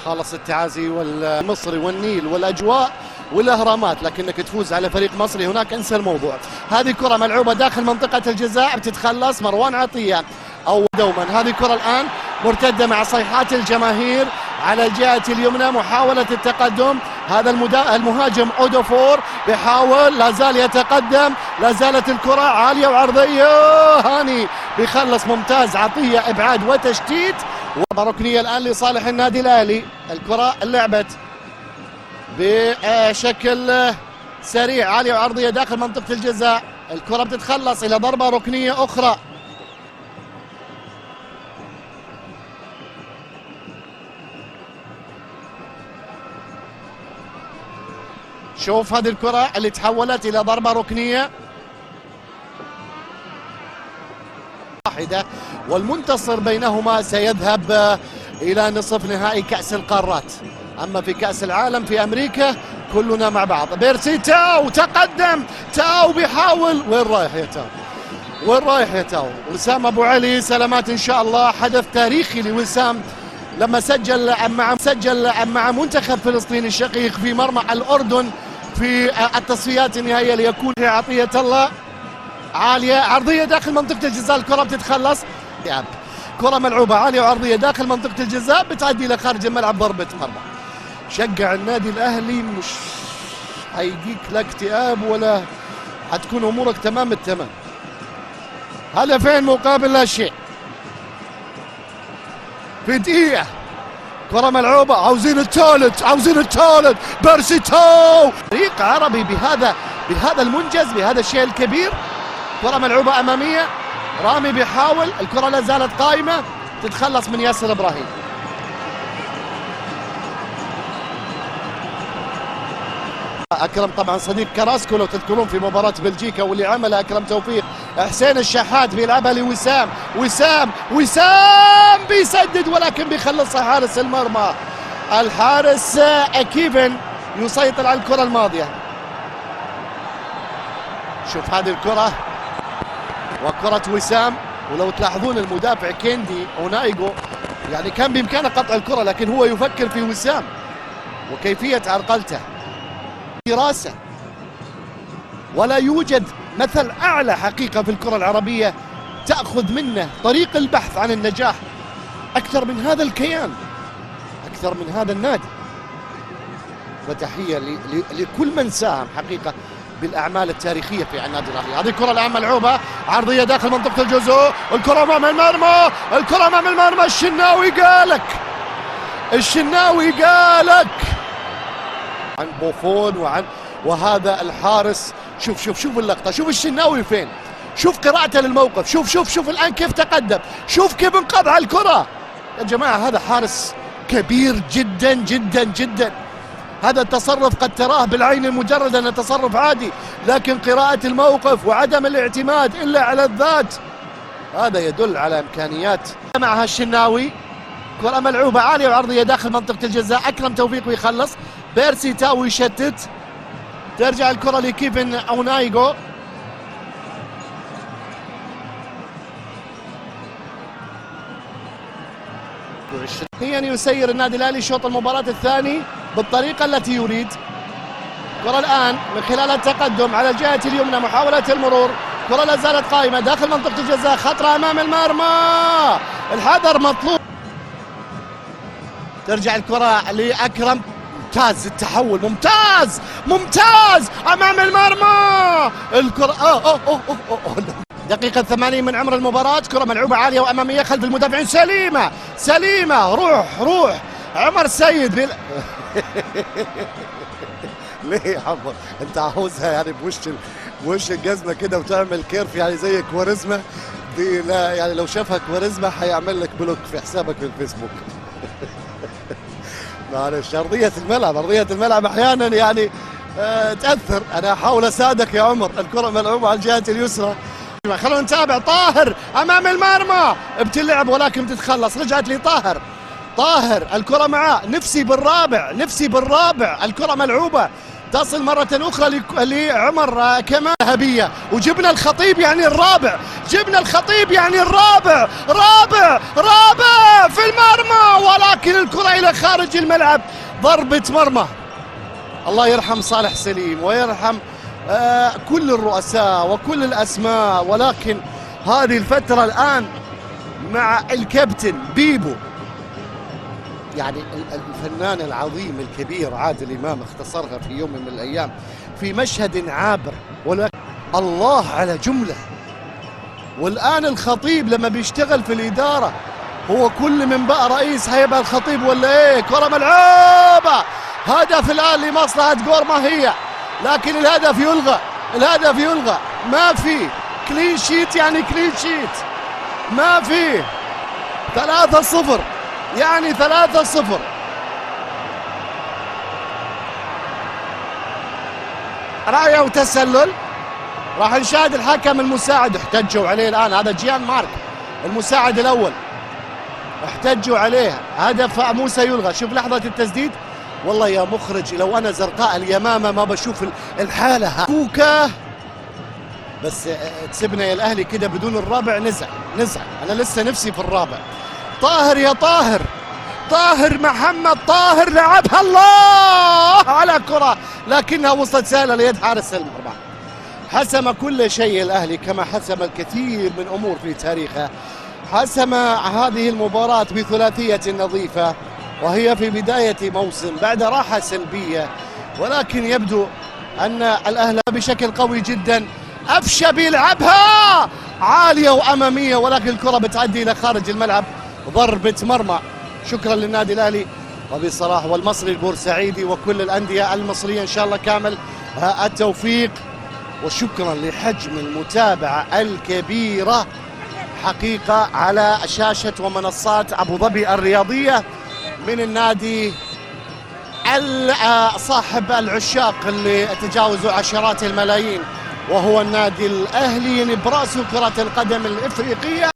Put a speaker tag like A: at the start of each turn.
A: خلص التعازي والمصري والنيل والاجواء والاهرامات، لكنك تفوز على فريق مصري هناك انسى الموضوع. هذه كره ملعوبه داخل منطقة الجزاء، بتتخلص مروان عطية او دوما. هذه كره الان مرتدة مع صيحات الجماهير على الجهة اليمنى، محاولة التقدم. هذا المهاجم اودوفور بيحاول، لا زال يتقدم، لا زالت الكره عالية وعرضيه، هاني بيخلص ممتاز، عطية ابعاد وتشتيت. وركنيه الان لصالح النادي الاهلي. الكره لعبت بشكل سريع، عالية وعرضيه داخل منطقة الجزاء، الكره بتتخلص الى ضربه ركنيه اخرى. شوف هذه الكرة اللي تحولت إلى ضربة ركنية واحدة، والمنتصر بينهما سيذهب إلى نصف نهائي كأس القارات. أما في كأس العالم في أمريكا كلنا مع بعض. بيرسي تاو تقدم، تاو بيحاول، وين رايح يا تاو؟ وين رايح يا تاو؟ وسام أبو علي سلامات إن شاء الله. حدث تاريخي لوسام لما سجل مع منتخب فلسطين الشقيق في مرمى الأردن في التصفيات النهائية، ليكون عطية الله. عالية عرضية داخل منطقة الجزاء، الكرة بتتخلص. كرة ملعوبة عالية وعرضية داخل منطقة الجزاء، بتعدي إلى خارج الملعب، ضربة مرمى. شجع النادي الأهلي، مش حيجيك لا اكتئاب ولا حتكون أمورك تمام التمام. هدفين مقابل لا شيء في دقيقة. كرة ملعوبة، عاوزين الثالث، عاوزين الثالث. بيرسي تاو، فريق عربي بهذا المنجز، بهذا الشيء الكبير. كرة ملعوبة أمامية، رامي بيحاول، الكرة لا زالت قائمة، تتخلص من ياسر إبراهيم. أكرم طبعا صديق كراسكو لو تذكرون في مباراة بلجيكا واللي عمله أكرم توفيق. حسين الشحات بيلعبها لوسام، وسام، وسام بيسدد ولكن بيخلصها حارس المرمى. الحارس كيفن يسيطر على الكرة الماضية. شوف هذه الكرة وكرة وسام، ولو تلاحظون المدافع كيندي أونايغو يعني كان بإمكانه قطع الكرة، لكن هو يفكر في وسام وكيفية عرقلته. دراسة، ولا يوجد مثل أعلى حقيقة في الكرة العربية تأخذ منه طريق البحث عن النجاح أكثر من هذا الكيان، أكثر من هذا النادي. فتحية لكل من ساهم حقيقة بالأعمال التاريخية في النادي الأهلي. هذه الكرة الآن ملعوبة عرضية داخل منطقة الجزاء، الكرة أمام المرمى، الكرة أمام المرمى. الشناوي قالك، الشناوي قالك عن بوفون وعن وهذا الحارس. شوف شوف شوف اللقطة، شوف الشناوي فين، شوف قراءته للموقف، شوف شوف شوف الآن كيف تقدم، شوف كيف انقض على الكرة. يا جماعة هذا حارس كبير جدا جدا جدا. هذا التصرف قد تراه بالعين المجردة أنه تصرف عادي، لكن قراءة الموقف وعدم الاعتماد إلا على الذات هذا يدل على إمكانيات. معها الشناوي، كرة ملعوبة عالية وعرضية داخل منطقة الجزاء، أكرم توفيق ويخلص، بيرسي تاو يشتت، ترجع الكرة لكيفن أونايغو. يسير النادي الأهلي شوط المباراة الثاني بالطريقة التي يريد. كرة الآن من خلال التقدم على الجهة اليمنى، محاولة المرور، كرة لا زالت قائمة داخل منطقة الجزاء، خطرة أمام المرمى، الحذر مطلوب. ترجع الكرة لأكرم، ممتاز التحول، ممتاز ممتاز أمام المرمى، الكرة أوه أوه أوه أوه. دقيقة 80 من عمر المباراة، كرة ملعوبة عالية وأمامية خلف المدافعين، سليمة سليمة، روح روح عمر السيد ليه يا عمر؟ انت عاوزها يعني بوش الجزمة كده وتعمل curve يعني زي كواريزما دي؟ لا يعني لو شافها كواريزما هيعمل لك block في حسابك في الفيسبوك. معلش، أرضية الملعب، أرضية الملعب أحيانا يعني تأثر. أنا أحاول أساعدك يا عمر. الكرة ملعوبة على الجهة اليسرى، خلونا نتابع. طاهر أمام المرمى، بتلعب ولكن بتتخلص، رجعت لطاهر. طاهر الكرة معاه، نفسي بالرابع، نفسي بالرابع. الكرة ملعوبة، تصل مرة أخرى لعمر كمال ذهبية، وجبنا الخطيب يعني الرابع، جبنا الخطيب يعني الرابع، رابع رابع في المرمى، ولكن ولكن الكرة إلى خارج الملعب، ضربة مرمى. الله يرحم صالح سليم ويرحم كل الرؤساء وكل الأسماء، ولكن هذه الفترة الآن مع الكابتن بيبو، يعني الفنان العظيم الكبير عادل إمام اختصرها في يوم من الأيام في مشهد عابر، ولكن الله على جملة. والآن الخطيب لما بيشتغل في الإدارة، هو كل من بقى رئيس هيبقى الخطيب ولا إيه؟ كرة ملعوبة، هدف الآن لمصلحة جور ماهية، لكن الهدف يلغى، الهدف يلغى، ما في clean sheet، يعني clean sheet ما في. 3-0، يعني 3-0. راية وتسلل، راح نشاهد الحكم المساعد، احتجوا عليه الآن، هذا جيان مارك المساعد الأول، احتجوا عليه، هدف موسى يلغى. شوف لحظة التسديد، والله يا مخرج لو أنا زرقاء اليمامة ما بشوف الحالة. كوكا بس تسيبنا يا الأهلي كده بدون الرابع، نزع نزع، أنا لسه نفسي في الرابع. طاهر يا طاهر، طاهر محمد طاهر لعبها، الله على كرة، لكنها وصلت سهلة ليد حارس المرمى. حسم كل شيء الأهلي كما حسم الكثير من أمور في تاريخه. حسم هذه المباراة بثلاثية نظيفة، وهي في بداية موسم بعد راحة سلبية، ولكن يبدو أن الأهلي بشكل قوي جدا. أفشة بيلعبها عالية وأمامية، ولكن الكرة بتعدي إلى خارج الملعب، ضربة مرمى. شكرا للنادي الأهلي وبصراحة والمصري البورسعيدي وكل الأندية المصرية، إن شاء الله كامل التوفيق، وشكرا لحجم المتابعة الكبيرة حقيقة على شاشة ومنصات أبو ظبي الرياضية من النادي صاحب العشاق اللي تجاوزوا عشرات الملايين، وهو النادي الأهلي، نبراس كرة القدم الإفريقية.